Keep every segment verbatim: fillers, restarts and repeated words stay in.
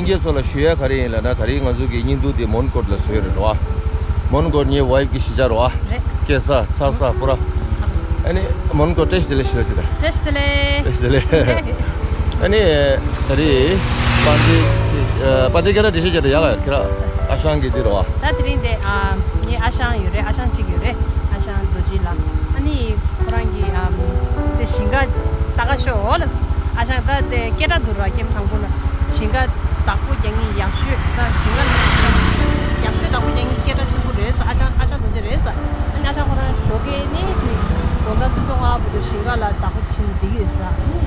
ཁྱེད་ཚོ་ལ་ཞུ་ཡ་ག་རེ་ཡིན་ལབ་ན། ད་རེས་ང་ཚོ་གི་བརྙན་ཐུང་དེ་མོན་གྷོ་ལ་བཟོས་རེད་རོ། མོན་གྷོ་ངའི་ཝའིཕ་གི་གཞིས་ཆགས་རོ། རེད། སྐྱེས་ས་འཚར་ས་པུ་ར། ཨ་ནི་མོན་གྷོ་བཀྲ་ཤིས་བདེ་ལེགས་ཞུ་རོགས་བྱེད་དང་། བཀྲ་ཤིས་བདེ་ལེགས། བཀྲ་ཤིས་བདེ་ལེགས། ཨ་ནི་ད་རེས་པ་ཏི་ཨ་པ་ཏི་ཁྱེད་རང་འགྲེལ་བཤད་བྱེད་དང་ཡག་ག་ཁྱེད་རང་ཨ་ཞང་གི་འདི་རོ། ད་དེ་རིང་དེ་ཨ་ངའི་ཨ་ཞང་ཡོད་རེད། ཨ་ཞང་གཅིག་ཡོད་རེད། ཨ་ཞང་རྡོ་རྗེ་ལགས། ཨ་ནི་ཁོ་རང་གིས་ཨམ་དེ་ཞིང་ཁ་ལྟ་ག་ཤོག་ལ། ཨ་ཞང་ད་དེ་སྐད་གྲགས་འདུག་ར། ཀེམ་དང་པོ་ལ་ཞིང་ཁ་བདག་པོ་རྒྱག་མཁན་ཡག་ཤོས། ད་ཞིང་ཁ་ལ་ཡག་ཤོས་བདག་པོ་རྒྱག་མཁན་སྐད་གྲགས་ཆེན་པོ་རེད་ས། ཨ་ཞང་ཨ་ཞང་རྡོ་རྗེ་རེད་ས། ཨ་ནི་ཨ་ཞང་ཁོ་རང་ཞོགས་ཀས་ནས་ནི་དགོང་དག་ཆུ་ཚོད་ལྔ་བར་དུ་ཞིང་ཁ་ལ་བདག་པོ་བྱེད་བསྡད་ཀྱི་ཡོད་ས། ཨ་ནི་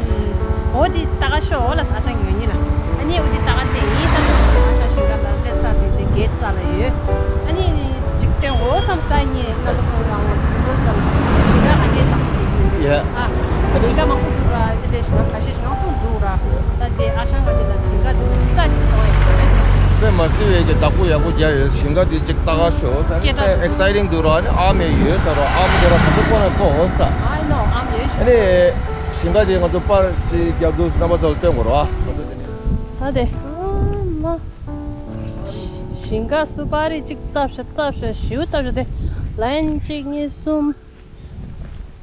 འོ་དེ་ལྟ་ག་ཤོག་ལ་ས། ཨ་ཞང་ངོས་གཉིས་ལ། ཨ་ནི་འོ་དེ་ལྟ་ག་བལྟས་ཡིན་ས། ཨ་ཞང་ཞིང་ཁ་ལ་སླེབས་ཚར་ཟིན་དེ་གེད་རྩ་ལ་ཡོད། ཨ་ནི་ཅིག་སྟོན་དགོས་བསམ་ས། ཉེ་སྔ་མོ་སོང་རང་ངོ་ཚོ་འགྲོ་ས་ཞིང་ཁ་ག་གེ་དང་དེ་ཡོད་རེད། ཡ། ཨ་ཞིང་ཁ་མང་པོ་འདུག་ར། དེ་ལས་ཞིང་ཁ་ཁ་ཤས་ཤང་སོང་འདུག་ར། ད་དེ་ཨ་ཞང་ང་དེ་ལ་ཞིང་ཁ་རྩ་ཅིག་མཐོང་ཡོད་རེད། དཔེ་མ་སྲིད་པའི་གི་བདག་པོ་ཡག་པོ་རྒྱག་ཡོད། ཞིང་ཁ་དེ་ཅིག་ལྟ་ག་ཤོག་ད་སྐད་གྲགས་ཨེག་སའི་ཊིང་འདུག་ར། ཨ་ནི་ཨམ་ཡོད་ཡོད་ད་ར། ཨམ་དེ་ར་ག་ཚོད་ཁོ་ན་ཁོ་འོ་ས། I know, ཨམ་ཡོད་ཨ་ཤོད། ནི་ཞིང་ཁ་དེ་ང་ཚོ་པར་དེ་རྒྱབ་འདུག་རྣམ་པ་ཚོ་ལ་སྟོན་དགོས་ར། ང་ཚོ་དེ་ནས། ད་དེ་ཨ་མ། ཞིང་ཁ་སུ་པ་རི་གཅིག་བཏབ་ཤག་བཏབ་ཤག་ཞེའུ་བཏབ་ཤག་དེ། ལའིན་གཅིག་གཉིས་གསུམ།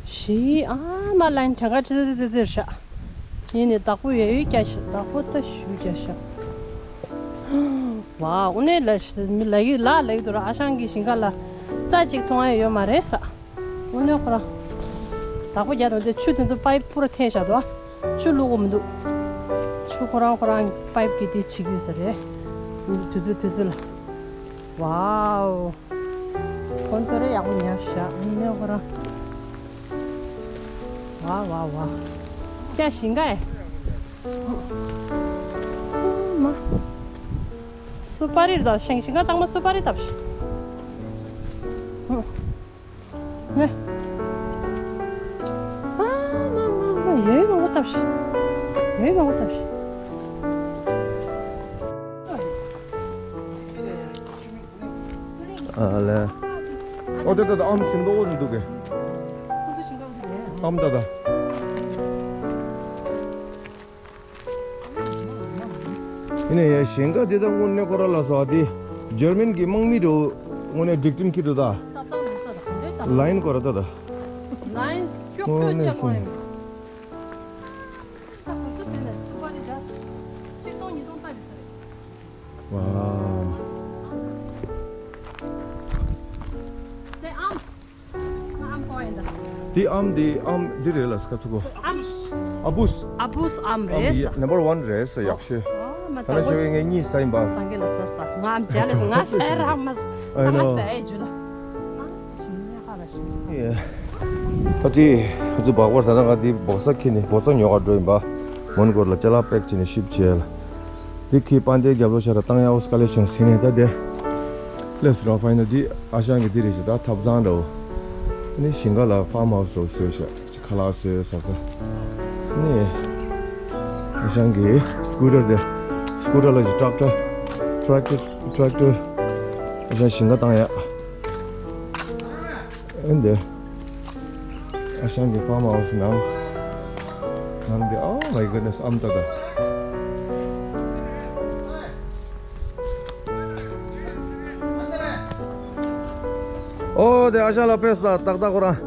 བཞི། ཨ་མ་ལའིན་གྲངས་ཀ་ཙི་ཙི་ཙི་ཙིར་ཤག་ཡིན་ནི་བདག་པོ་ཡོད་ཡོད་རྒྱག་ཤག་བདག་པོ་ད་ཞེའུ་རྒྱག་ཤག་ཝ། དངོས་གནས་ལ་མི་ལ་ཡུལ་ལ་ལ་ཡུལ་དུ་ར། ཨ་ཞང་གི་ཞིང་ཁ་ལ་རྩྭ་གཅིག་མཐོང་ཡ་ཡོད་མ་རེད་ས། དངོས་གནས་ཁོ་རང་བདག་པོ་རྒྱག་དང་དེ་ཆུ་དེ་ཚོ་པའིབ་པུ་ར་ཐེ་བཞག་འདུག་ཆུ་བླུག་གོ་མི་འདུག་ཆུ་ཁོ་རང་ཁོ་རང་པའིབ་ཀྱིས་དེ་བྱེད་ཀྱི་ཡོད་ས་རེད། དུས་ཚོད་དུས་ཚོད་ལ། ཝའོ། ཁོང་ཚོ་རེ་ཡག་པོ་ཉར་བཞག་དངོས་གནས་ཁོ་རང་། ཝ་ཝ་ཝ། ཀྱང་ཞིང་ཁ་ཨེ། མ། སུ་པ་རི་རེད་ད། ཞིང་ཞིང་ཁ་ཚང་མ་སུ་པ་རི་བཏབ་ཤག་ནས། ཨ་མ་མ་མ། ཡོད་མང་པོ་བཏབ་ཤག་ཡོད་མང་པོ་བཏབ་ཤག་ཨ་ལས། ཨོ་ཏེ་ཏེ་ཏེ། ཨམ་ཞིམ་མདོག་འདུག་གས། ཨམ་ད་ད། ཡིན་ནའི་ཡ་ཞིང་ཁ་འདི་ད་དངོས་གནས་ཁོ་ར་ལ་སོགས་དེ་འཇར་མན་གྱི་དམག་མི་འདྲ་བོ་དངོས་གནས་སྒྲིག་ཁྲིམས་འཁྱེར་འདུག་ད། ལའིན་ཁོ་ར་ད་ད། ལའིན་ཀྱོག་ཀྱོག་བྱས་ཁོ་ཡིན། ད་ཁོ་ཚོ་ཟེར་ནས་སུ་པ་རི་ཇ་ཆིག་སྟོང་ཉིས་སྟོང་ལྟ་དེ་ས་རེད། ཝའོ། དེ་ཨམ། ང་ཨམ་གོ་ཡིན་ད། དེ་ཨམ་དེ་ཨམ་དེ་རེད་ལ་སྐ་ཚུགས་གོ། ཨམ། ཨ་བུས། ཨ་བུས་ཨམ་རེད་ས། ནམ་བར་ཝན་རེད་ས་ཡག་ཤོས། ཨོ་མ་ད་ད་ལ་ཤེས་པའི་ངས་གཉིས་ས་ཡིན་པ། སངས་རྒྱས་ལ་ས་ད་ང་ཨམ་ཇ་ལས་ང་ས་ར་མ་ས་ད་ང་ས་ཨེ་ཇུ་ལ། ཨ་ཞིམ་ཉེ་ཧ་ལ་ཞིམ་ཉེ་ཧ། ད་དེ་ང་ཚོ་སྦག་སྦག་ད་ད་ང་དེ་སྦོག་ས་ཁྱེར་ནས་སྦོག་ས་ཉོ་ག་འགྲོ་ཡིན་པ། མོན་གྷོ་ལ་ཅ་ལག་པེག་བྱས་ནས་ཤིབ་བྱས་ལ། འདི་ཁྱི་པན་ཏེ་རྒྱབ་ལོགས་ཤར་བཏང་ཡག་འོ་སྐ་ལེ་བྱུང་ཟིན་ནས་ད་དེ། ལས་རོ་ཕ་ཡིན་ན་འདི་ཨ་ཞང་གི་འདི་རེད་ཅེས་ད་ཐབ་ཚང་འདྲ་བོ། ཨ་ནི་ཞིང་ཁ་ལ་ཕཱམ་ཧའུ་སི་བཟོས་བཟོས་ཤག་ཅིག་ཁ་ལག་བཟོས་ཟ་ས། ཨ་ནི་ཨ་ཞང་གི་སི་ཀུ་ཊར་དེ། སི་ཀུ་ཊར་ལ་ཅིག་ཊེག་ཊར། ཊེག་ཊར། ཊེག་ཊར། ཨ་ཞང་ཞིང་ཁ་བཏང་ཡག་ཨེ་འདི། ཨ་ཞང་གི་ཕཱམ་ཧའུ་སི་ནང་། ནང་འདི། Oh my goodness. ཨམ་ཏ་ཏ། ཨོ་དེ་ཨ་ཞང་ལ་ཕེབས་ས་ཏག་ཏག་ཁོ་རང་།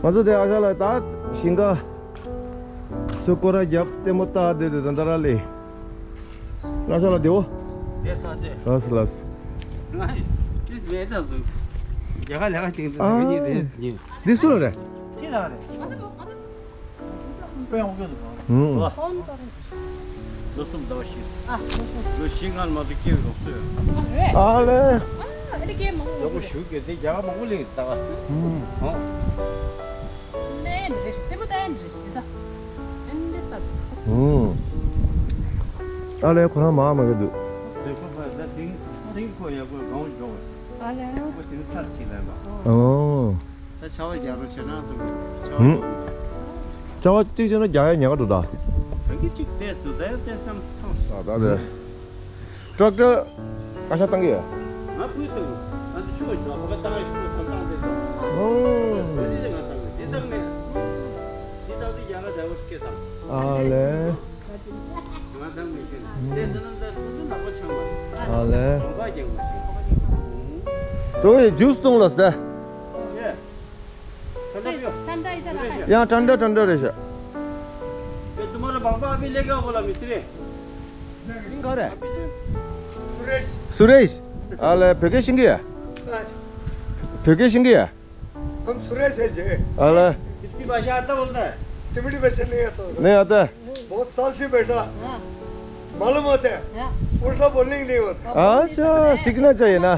ང་ཚོ་དེ་ཨ་ཞང་ལ་ད་ཞིང་ཁ་ཚོ་སྐོར་ར་རྒྱབ་ལྟད་མོ་ལྟ་དེ་དེ་ད་ད་ར་ལི། ང་ས་ལ་བདེ་བོ། བདེ་ས་ཆེ། ལགས་ལགས། ང་ཡིས་མེད་ཙང་སུ། རྒྱ་གར་ལས་ཀ་བྱེད་ཀྱི་འདུག་ཨ། ངེད་གཉིས་དེ་ཉིན། འདི་སུ་ལ་རེད། ཁྱེད་རང་རེད། དཔེ་ཡོང་གི་འདུག་ཨུམ། ལོ་གསུམ་ཟླ་བ་བཞི། ཨ། ལོ་བཞི་ལྔ་ལ་མ་གཏོགས་སྐྱེ་བའི་ལོག་སྲོལ་ཡོད། ཨ་རེད། ཨ་ལེ། ཨ་ཨ་རེ་སྐྱེ་མང་པོ་ཡོད་པ་རེད། ཞུ་གི་དེ་རྒྱ་གར་མང་པོ་སླེབས་ཡོད་ད་ག་ཨུམ། ཨོ། ལེན་རེད། ལྟད་མོ་ལྟ་ཡན་རེད་ད། ཨེ་འདི་ལྟ། ཨུམ། ཨ་ལེ་ཁོ་རང་མ་མ་གི་འདུག་དེ་ཁོ་ཕ་ད་དེང་དེང་ཁོ་ཡག་པོ་གང་འཇོག་ཨ་ལེ། ཁོ་དེང་ཚར་གཅིག་ལེན་པ། ཨོ། ད་ཆར་པ་རྒྱག་རོགས་བྱེད་ན་ཐུབ་ཀྱི། ཨུམ། ཆར་པ་གཅིག་བྱས་ན་རྒྱག་ཡ་ཉག་ག་འདུག་ད། ད་གི་གཅིག་བལྟས་སུ་ད་ཡ་བལྟས་སམ་ཚང་། ཨ་ད་དེ། ཊེག་ཊར་ཨ་ཤ་བཏང་གི་ཡོད། ང་ཕུད་བཏང་། ང་ཚོ་ཆུ་བ་ཞོག་ཁ་པ་བཏང་ཡོད། ཕུད་བཏང་བཏང་དེ་བཏང་། ཨོ། འདི་ང་བཏང་གི་འདི་བཏང་མེད། འདི་བཏང་དེ་རྒྱ་གར་ད་བོ་སྐད་བཏང་། ཨ་ལེ། ཨ་ལེ། དོ་ཡི་ཇུས་གཏོང་ལ་ཟེར། ཡང་ཏྲན་ཏྲ་ཏྲན་ཏྲ་རེད་ཤག། ག་རེ། སུ་རེ་ཤི། ཨ་ལེ། བོད་སྐད་ཤེས་ཀྱི་ཡ། བོད་སྐད་ཤེས་ཀྱི་ཡ། हम सुरेश है जी। अरे। इसकी भाषा आता बोलता है? तिमड़ी भाषा नहीं आता बोलता। नहीं आता है? बहुत साल से बैठा। हाँ। मालूम होता है? हाँ। उल्टा बोलने की नहीं होता। अच्छा, सीखना चाहिए ना।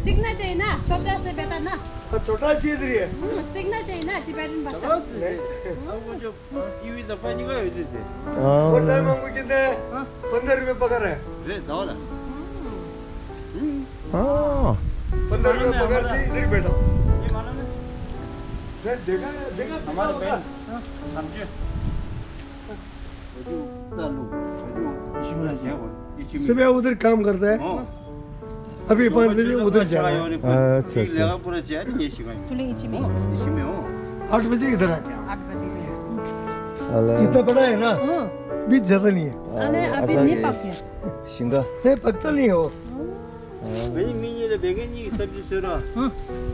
सीखना चाहिए ना, छोटा से बेटा ना। हाँ, छोटा चीज रही है। हम्म, सीखना चाहिए ना Tibetan भाषा। नहीं। अब वो जो टीवी तो पानी का होते थे। हाँ। वो टाइम हमको कितने? हाँ। पन्द्रह रुपए पकड़ है। रे, दौड़। हम्म। हाँ। पन्द्रह रुपए पकड़ से इधर ही बैठा। ये मालूम है? मैं देखा, देखा, देखा हमारा होगा। बैंक, हाँ। समझे? वो जो चालू, वो जो इसी में क्या बोल, इसी में। सुबह उधर काम करता है। हाँ। अभी पाँच बजे उधर जा रहा है। अच्छा, अच्छा। पूरा चाय नहीं, इसी में। थुलिंग इसी में। हाँ, इसी में हो। आठ बजे इधर आ गया। आठ बजे में। अला। इतना बड़ा है ना, हाँ। बीज ज्यादा नहीं है। अरे, अभी अच्छा, नहीं ये पक गया। शिंगा। नहीं, पकता नहीं हो। ངའི་མི་གཉིས་ལ་བེ་གན་གཉིས་ཀྱི་སབ་ཇི་བཟོས་ར། ཧུམ།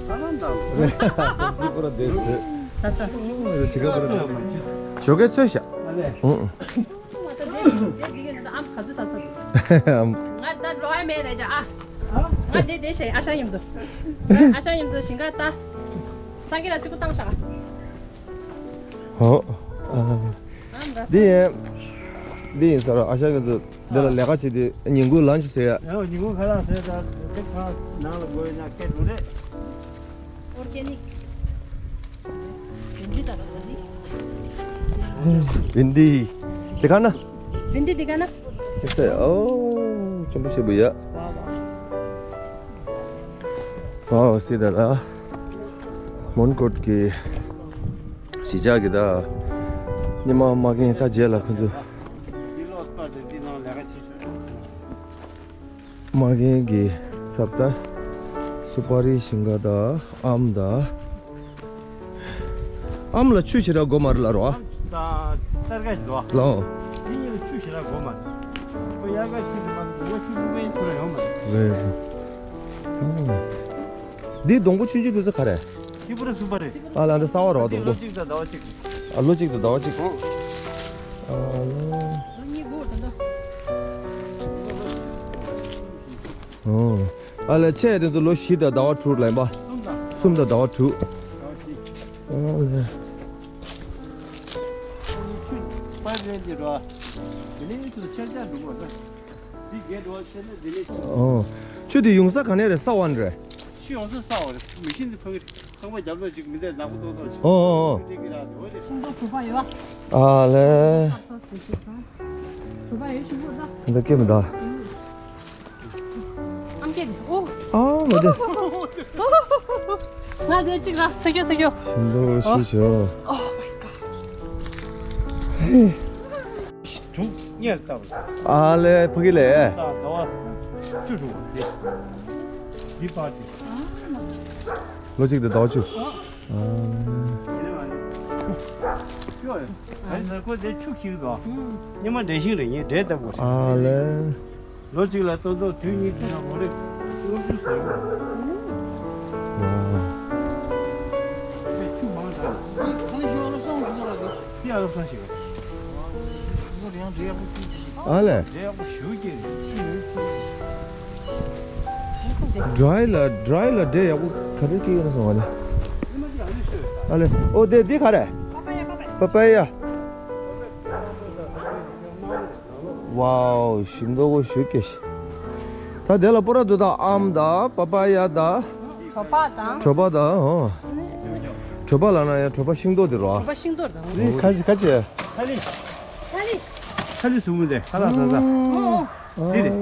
ཨ་ལ་འདང་། སབ་ཇི་པུ་ར་དེ་ཟེར། ད་ལྟ། ཞོགས་ཀས་ཚོད་ཤག། ཨ་ལས། ཧུམ། ང་ད་དེ་དེ་དེ་གི་ཨམ་ག་ཚོད་ཟ་ས་འདུག། ང་ད་ལོ་ཨ་མེད་རེད་ཅག་ཨ། ང་དེ་དེ་བྱས་ཨ་ཞང་མཉམ་དུ། ཨ་ཞང་མཉམ་དུ་ཞིང་ཁ་ད། སང་གི་ལ་གཅིག་པུ་བཏང་ཤག། ཧོ། ཨ། འདི་ཡིན། འདི་ཡིན་ཟེར་ར་ཨ་ཞང་གི་ཚོ། འདི་ལ་ལས་ཀ་བྱེད་དུས་ཉིན་གུང་ལན་ཆི་ཟེར་ཡ། ཡང་ཉིན་གུང་ཁ་ལག་ཟས་དང་དེ་ཁ་ནང་ལ་དགོས་ཡོད་ན་སྐད་འགྲོ་རེད། ཨོར་གེ་ནིག། བིན་དི་དང་ར་བ་ནི། བིན་དི། དེ་ག་ན། བིན་དི་དེ་ག་ན། དེ་ཟེར་ཨོ། ཆེན་པོ་ཆེན་པོ་ཡ། ཝའོ་སི་ད་ལ། མོན་གྷོ་གི་གཞིས་ཆགས་ཀྱི་ད། ཉི་མ་མ་རྒན་ད་རྗེས་ལ་ཁོ་ཚོ། མ་རྒན་གྱི་ཚབ་ད། སུ་པ་རི་ཞིང་ཁ་ད་ཨམ་ད། ཨམ་ལ་ཆུ་ཞེ་དྲག་དགོས་མ་རེད་ལ་རོ། ད་སྟར་ག་ཞིག་འདུག་ལ། དེ་གཉིས་ལ་ཆུ་ཞེ་དྲག་དགོས་མ་རེད། ཁོ་དབྱར་ཁ་ཆུ་དེ་མ་འདུག་ཆུ་ལུག་པའི་ཚུར་ཡོང་མ་རེད། རེད། འདི་སྡོང་པོ་ཆུང་ཆུང་དེ་ཚོ་ག་རེ། ཤི་བུ་ར་སུ་པ་རེད། ཨ་ལ་འདི་ས་བ་རོ་སྡོང་པོ། ལོ་གཅིག་དང་ཟླ་བ་གཅིག་ཨ་ལོ་གཅིག་དང་ཟླ་བ་གཅིག་ཨ་ལོ། ལོ་གཉིས་སྒུག་ད་ལྟ། ཨོ། ཨ་ལས་ཆེ་དེ་ཚོ་ལོ་བཞི་དང་ཟླ་བ་དྲུག་ལ་ཡིན་པ། གསུམ་དང་། གསུམ་དང་ཟླ་བ་དྲུག་ཨོ་ལས། པར་རེད་འདི་རོ། དེ་ནས་ཚོ་ཆར་ཆར་འགྲོ་གོ་ན། འདི་རྒྱས་འགྲོ་བ་ཆེ་ན་དེ་ནས། ཨོ། ཆུ་དེ་ཡོང་ས་ག་ནས་རེད་ས་བ་ནས་རེད། ཆུ་ཡོང་ས་ས་བ་རེད་མི་ཤིན་ཏུ་ཕ་གི་རེད། ཁང་པ་རྒྱབ་ལོགས་ཅིག་མི་འདྲ་ནག་པོ་ཏོག་ཏོག་ཅིག་ཨོ་ཨོ་ཨོ། ཆུ་འདྲེ་གི་ར་དེ་འོ་དེ། ཤིང་ཏོག་གྲོད་པ་ཡོད་པ། ཨ་ལས། ཨ་ཚོ་སུ་ཞིག་དང་། གྲོད་པ་ཡོད་ཤིང་ཏོག་ད། འདི་སྐྱེ་མི་ད། ཨམ་སྐྱེ་གི་ཨོ། ཨ་མ་དེ། ང་དེ་ཅིག་ར་ཚ་ཤོ་ཚ་ཤོ། ཤིང་ཏོག་ཤི་ཆོ། Oh my god། དྲུག་གཉེར་ལྟ་བུ། ཨ་ལས་ཕ་གི་ལས། ད་ཟླ་བ་བཅུ་དྲུག་འདི། འདི་པར་འདི། ལོ་གཅིག་དང་ཟླ་བ་བཅུ། ཨ། ཨ་ལས། ཁོ་དེ་ཆུ་ཁྱིལ་དོ། ཉི་མ་འདྲེ་ཤིང་རེད་ངས་འདྲེ་ལྟ་བུ་རེད། ཨ་ལས། ལོ་གཅིག་ལ་ཏོག་ཏོག་དུས་གཉིས་ཁྱིལ་ན་མོ་རེ་ལྔ་བཅུ་ཟེར་གོ། ཨ། ཆུ་མང་དྲགས། ཁང་ཤོ་ལ་སོང་ཟེར་ར་དེ། ཕྱི་ཨ་ལོ་སོང་ཞིག་ཨ་ལས། འདྲེ་ཡག་པོ་ཞུ་གི་རེད། ཌི་རའི་ལ་ཌི་རའི་ལ་འདྲེ་ཡག་པོ་ག་འདྲ་སྐྱེ་ཡོད་ན་སོང་བ་ལས། ཨ་ལས། ཨོ་དེ་དེ་ག་རེ། པ་པ་ཡ། པ་པ་ཡ། ཝའོ་ཞིམ་མདོག་གོ་ཞུ་སྐྱེ་ཤི། ད་དེ་ལ་པོ་ར་དུ་དང་ཨམ་དང་པ་པ་ཡ་དང་། གྲོ་པ་དང་། གྲོ་པ་དང་ཨོ། གྲོ་པ་ལ་ན་ཡང་གྲོ་པ་ཤིང་ཏོག་དེ་རོ། གྲོ་པ་ཤིང་ཏོག་དང་། ཁ་ཅི་ཁ་ཅི། ཐ་ལི། ཐ་ལི། ཐ་ལི་སུ་མུ་དེ་ཁ་ལག་ཟ་ཟ། ཨོ་ཨོ། དེ་རེད།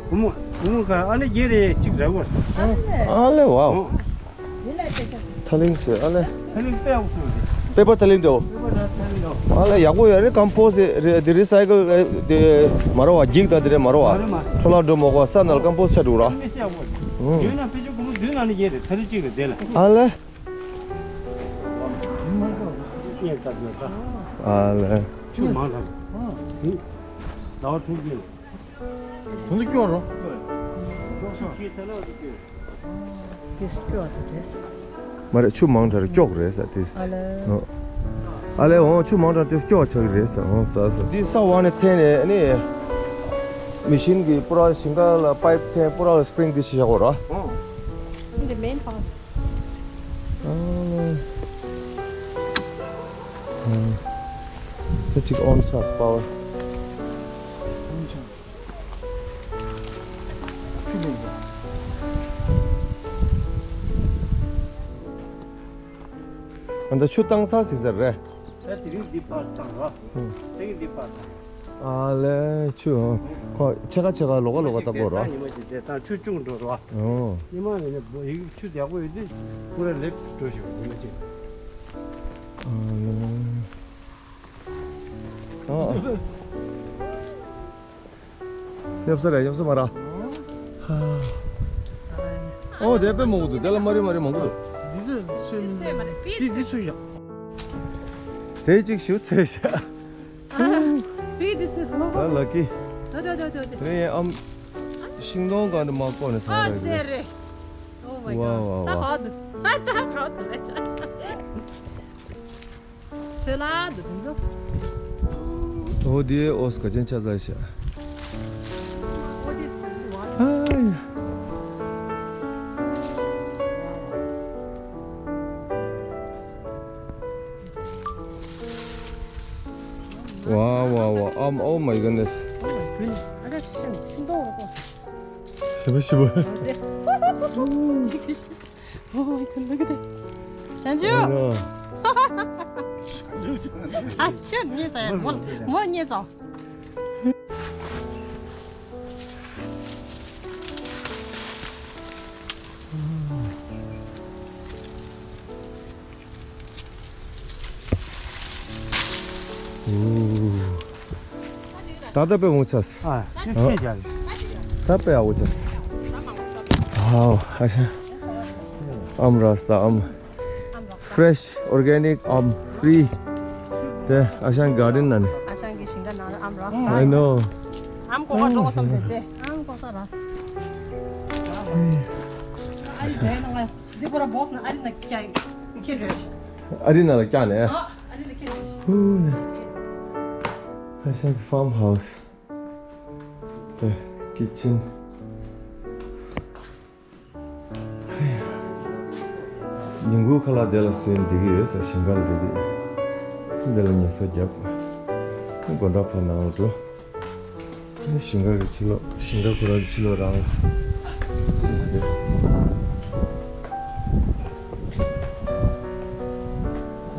བུ་མོ་བུ་མོ་ག་ཨ་ནི་རྒྱན་རེ་གཅིག་ར་གོ། ཨ་ལེ། ཨ་ལེ་ཝའོ། ཨོ། ཐ་ལིང་ཟེར་ཨ་ལེ། ཐ་ལིང་དཔེ་ཡག་པོ་བཟོས་རེད། པེ་པར་ཐ་ལིང་དེའོ། པེ་པར་ཐ་ལིང་དེའོ། ཨ་ལེ་ཡག་པོ་ཡོད་རེད། ཀམ་པོ་སི་རེད། དེ་རི་སའི་ཀལ་དེ་མ་རེད་བ། འགྱིག་དང་དེ་རེད་མ་རེད་བ། མ་རེད་མ་རེད། འཕྲོ་བརླག་འགྲོ་མ་དགོས། ས་ནང་ལ་ཀམ་པོ་སི་ཆགས་འགྲོ་ར། མི་སེ་ཡག་པོ་རེད། ཨོ། ཡོད་ན་ཕལ་ཆེར་སྒོར་མོ་བདུན་ནང་ནས་རྒྱན་རེད། ཐ་ལི་གཅིག་རེད་དེ་ལ། ཨ་ལེ། ཨ་ལེ། ཆུ་མང་དྲགས། ཨང་། ཟླ་བ་དྲུག་ཅུ། དུང་དུ་སྐྱོར་རོ། ཆུ་ཁྱི་ཐ་ན་དུ་སྐྱོར། དེ་སྐྱོར་དུ་རེད། མ་རེད། ཆུ་མང་དྲགས་སྐྱོག་རེད་ས་དེ། ཨ་ལེ། ཨ་ལེ། འོང་། ཆུ་མང་དྲགས་དེ་སྐྱོག་ཆགས་ཀྱི་རེད་ས། འོང་ས་ས། འདི་ས་འོག་ནས་འཐེན་ནས་ནི། མི་ཤིན་གྱི་པུ་ར་ཞིང་ཁ་ལ་པའིབ་འཐེན། པུ་ར་ལ་སི་པི་རིང་དེ་ཞིག་བཞག་གོ་ར། འདི་མེན་པམ། ད་ཅིག་ཨོན་ཆགས་པ་བ། ཨ་ད་ཆུ་བཏང་ཚར་ཟིག་ཟེར་རེད། ད་དེ་རིང་འདི་པར་བཏང་ར། ཧུམ། དེ་རིང་འདི་པར་བཏང་། ཨ་ལེ་ཆུ། ཁོ་ཕྱེད་ཀ་ཕྱེད་ཀ་ལོགས་ཀ་ལོགས་ཀ་བཏང་དགོས་ར། ཉི་མ་ཅིག་དེ་ད་ཆུ་ཆུང་འགྲོ་ར། ཨོ། ཉི་མ་ནས་ནས་ཡིག་ཆུ་ཡག་པོ་ཡོད་དུས་པུ་ར་ལེབ་འགྲོ་ཞིག་ཉི་མ་ཅིག་ཨ་ལེ། ཨ། སྙོབ་ས་རེད། སྙོབ་ས་མ་ར། ཧ། ཨོ་དེ་དཔེ་མང་པོ་འདུག་དེ་ལ་མ་རི་མ་རི་མང་པོ་འདུག་འདི་ཚོས་མ་རེད། དེ་འདི་ཚོས་ཡག་དེ་གཅིག་ཞུ་ཚོས་ཤག་དེ་འདི་ཚོས་རོ། ད་ལ་ཀི། དོ་དོ་དོ་དོ་དོ། དེ་ཡང་ཨམ། ཤིང་སྡོང་གང་དུ་མ་བཀོག་ནས་ཟ་ཨ་ར་དེ་གི་རེད། Oh my god. ཝ་ཝ་ད་ཝ། ཧ་དུ། ད་ཧ་དུ་ལ་ཆ། ཚོད་ལ་འདུག་འདུག་འོ་དེ་ཨོ་སི་ཀ་ཅན་ཆ་ཚ་ཤ། ཨ་ཡ། ཝ་ཝ་ཝ། ཨམ། Oh my goodness. ཞིབ་པ་ཞིབ་པ། Oh my god, look at that. ཞན་ཅུ། ཞན་ཅུ་ཉེ་ཙམ། མོ་མོ་ཉེ་ཙམ། ད་ལྟ་དཔེ་མོ་ཆགས། ཨ། ཨ། ད་དཔེ་ཡག་པོ་ཆགས། ཨའོ། ཨ་ཤ། ཨམ་ར་སྟ་ཨམ། Fresh organic ཨམ། Free། དེ་ཨ་ཤང་གར་ཌེན་ནང་ནས། ཨ་ཤང་གི་ཞིང་ཁ་ནང་ཨམ་ར་སྟ། I know། ཨམ་ཀོ་ཀ་འགྲོ་བསམ་ཟེར་ཏེ། ཨམ་ཀོ་ཀ་ར། ཨ་རི་དེ་ན་ང་འདི་པོ་ར་བོགས་ན་ཨ་རི་ན་ཀྱང་ཁྱེར་རེད། ཨ་རི་ན་ལ་ཀྱང་ནས། ཨ་རི་ན་ཀྱང་ནས། ཧུ་ནས། ཨ་ཤང་གི་ཕཱམ་ཧའུ་སི། དེ་ཀི་ཆེན། ཉིན་གུང་ཁ་ལག་དེ་ལ་སོན་འདི་གི་ཡོད་ས། ཞིང་ཁ་ལ་འདི་དེ་འདི་ལ་ཉལ་ས་རྒྱབ། དགོང་དག་ཕར་ནང་ལ་འགྲོ། ཞིང་ཁ་གི་ཕྱི་ལོགས། ཞིང་ཁ་ཁོ་རང་གི་ཕྱི་ལོགས་རང་ལ་སོན་འདི་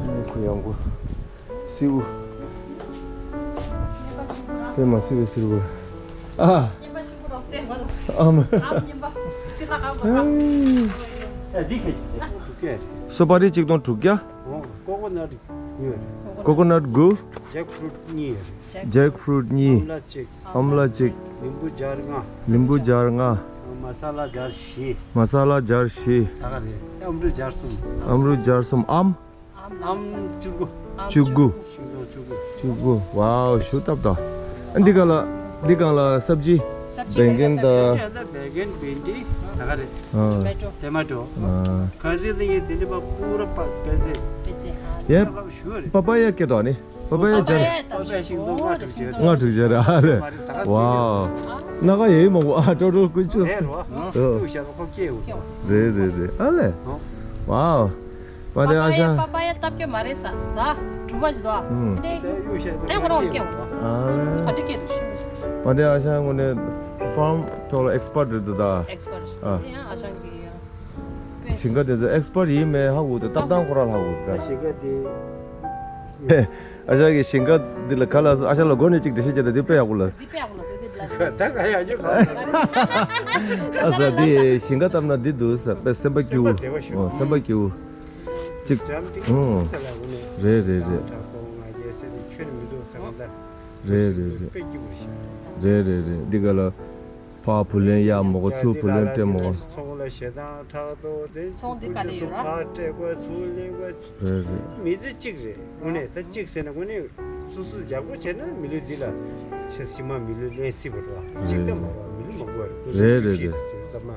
དེ། ཁོ་ཡང་གོ། སེའུ། པད་མ་སེའུ། སེའུ། ཨ། ཨམ། སོ་པ་རི་གཅིག་སྟོང་དྲུག་བརྒྱ། ཀོ་ཀོ་ནཊ་དགུ། ཀོ་ཀོ་ནཊ་དགུ། ཇེག་ཕུ་རུཊ་གཉིས། ཇེག་ཕུ་རུཊ་གཉིས། ཨམ་ལ་གཅིག། ཨམ་ལ་གཅིག། ལིམ་བུ་ཇར་ལྔ། ལིམ་བུ་ཇར་ལྔ། མ་ས་ལ་ཇར་བཞི། མ་ས་ལ་ཇར་བཞི། ད་ག་རེད། ཨམ་ཕྲུག་ཇར་གསུམ། ཨམ་ཕྲུག་ཇར་གསུམ། ཨམ། ཨམ་བཅུ་དགུ། བཅུ་དགུ། ཤིང་སྡོང་བཅུ་དགུ། བཅུ་དགུ། ཝའོ། ཞུ་སྟབས་དང་། ཨ་འདི་ག་ལ། འདི་གང་ལ་སབ་ཇི། སབ་ཇི། བེང་གན་དང་། ད་བེང་གན། བེན་ཌི། ད་ག་རེད། ཨ། ཊོ་མེ་ཊོ། ཨ། ག་ཟི་ལ་ཡེ་དེ་ནི་པ་པུ་ར་པ་པེ་ཙེ། པེ་ཙེ། ཨ། ཡེ། ད་ག་ཞུ་རེད། པ་པ་ཡ་སྐད་དོ་ནི། པ་པ་ཡ་ཇར། པ་པ་ཡ་ཤིང་སྡོང་ལྔ་དྲུག་བྱས། ལྔ་དྲུག་བྱས་རེད། ཨ་ལེ། ཝའོ། སྣ་ཁ་ཡེ་མང་པོ། ཨ། ཀྲོ་ཀྲོ་ཀུན་ཆུ། རེད་རོ། ཨོ། ཤ་ཁོ་སྐྱེ་འོ། རེད་རེད་རེད། ཨ་ལེ། ཝའོ། པ་དེ་ཨ་ཞང་། པ་པ་ཡ་བཏབ་རྒྱུ་མ་རེད་ས། ཟ། གྲུབ་པ་ཞིག་འདུག་ཨ། ཨེ་ཁོ་རང་སྐྱེ་འོ། ཨ་ལེ། ཨ་འདི་སྐྱེ་འདུག་ཤི། པ་དེ་ཨ་ཞང་ངོ་ནས་ཕཱམ་ཐོག་ལ་ཨེག་སི་པར་ཊི་རེད་འདུག་ད། ཨེག་སི་པར་ཊི། ཨ། དེ་ཡང་ཨ་ཞང་གི་ཡ། ཞིང་ཁ་དེ་ཚོ་ཨེག་སི་པར་ཊི་ཡིན་མེད་ཧ་གོ་འདུག་སྟབས་སྟངས་ཁོ་རང་ཧ་གོ་འདུག་ད། ཞིང་ཁ་དེ། ཨ་ཞང་གི་ཞིང་ཁ་འདི་ལ་ག་ལ་ཨ་ཞང་ལ་སྒོ་ནས་གཅིག་འགྲེལ་བཤད་བྱས་ད་འདི་དཔེ་ཡག་པོ་ལ། འདི་དཔེ་ཡག་པོ་ལ་ཟེར་འདི་ལ། ད་ག་ཡག་རྒྱུ་ག་ཨ་ས་འདི་ཞིང་ཁ་བཏབ་ན་འདི་འདུག་ས། དཔེ་སེམས་པ་སྐྱིད་པོ། སེམས་པ་བདེ་བ་ཞིག་ཨོ། སེམས་པ་སྐྱིད་པོ། གཅིག་འཇམ་ཐིང་ཨོ། ཐིང་ས་ལ་འོ་ནས། རེད་རེད་རེད། དྲག་པོ་ང་རྒྱལ་སེམས་ནི་ཁྱོན་མི་འདུག་ས་ག་ད། རེད་རེད་རེད། དཔེ་སྐྱིད་པོ་ཞིག་རེད་རེད་རེད། འདི་ག་ལ། ཕར་བུ་ལོན་གཡར་མོ་གོ་ཚུར་བུ་ལོན་སྤྲད་མོ་གོ་ཚོང་ལ་ཞེ་སྡང་ཕྲག་དོག་དེ། ཚོང་འདི་ག་ལ་ཡོད་ར། ཕར་སྤྲད་དགོས་ཚུར་ལེན་དགོས། རེད་རེད། མི་ཚེ་གཅིག་རེད། དངོས་གནས་ད་གཅིག་ཟེར་ན་དངོས་གནས་ སོ་སོས་ཡག་པོ་བྱས་ན་མི་ལུས་འདི་ལ་ཕྱི་ཕྱི་མ་མི་ལུས་ལེན་སྲིད་པ་རེད་བ། གཅིག་ལྟ་མ་རེད་བ། མི་ལུས་མང་པོ་རེད། རེད་རེད་རེད། ཙམ་མ་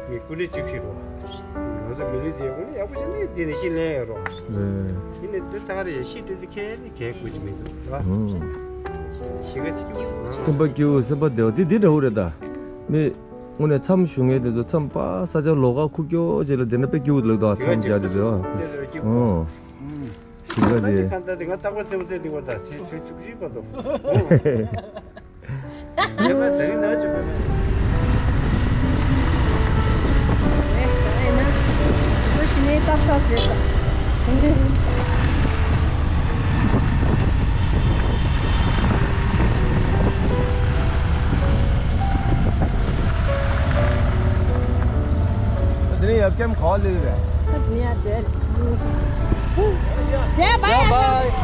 མི་སྐུ་ལུས་བཅུ་བཞི་རེད་བ། ང་ཚོ་མི་ལུས་འདི་ཡག་པོ་ནས་ཡག་པོ་བྱས་ན་འདི་ནས་ཤི་ལེན་ཡོད་རེད་བ། རེད། ཡིན་ནའི་འདི་ད་ག་རེ་ཤི་དེ་འདི་ཁས་ནི་གལ་དགོས་ཀྱི་མི་འདུག་རེད་བ། ཨང་། ཤི་ག་སྐྱིད་པོ་རེད་བ། སེམས་པ་སྐྱིད་པོ་སེམས་པ་བདེ་བ་འདི་འདི་འདྲ་བོ་རེད་ད། མི་དངོས་གནས་མཚམས་བཞུགས་མཁན་དེ་ཚོ་མཚམས་པ་ས་ཆ་ལོགས་ཀ་ཁུག་ཀྱོག་ཅིག་ལ་བསྡད་ན་དཔེ་སྐྱིད་པོ་འདུག་ད། མཚམས་རྒྱག་དུས་དེ་བ། ཨོ། ཞིང་ཁ་དེ། ང་རྟག་པར་རྩེད་མོ་རྩེ་འདི་བ་ད་ཚེས་བཅུ་བཞི་བར་དུ། ངས་མ་དེ་རིང་ན་བཅུ་དགུ་ནས། རེད་ད་ཨེ་ན། དེ་ཚོ་ཞི་ནས་སྟག་ཚ་ཟེར་ད། དེ་ནས་ཡབ་ཀྱམ་ག་པར་སླེབས་རེད། ད་དེ་ནས་ཡར་བསྡད། བསྡད་བ།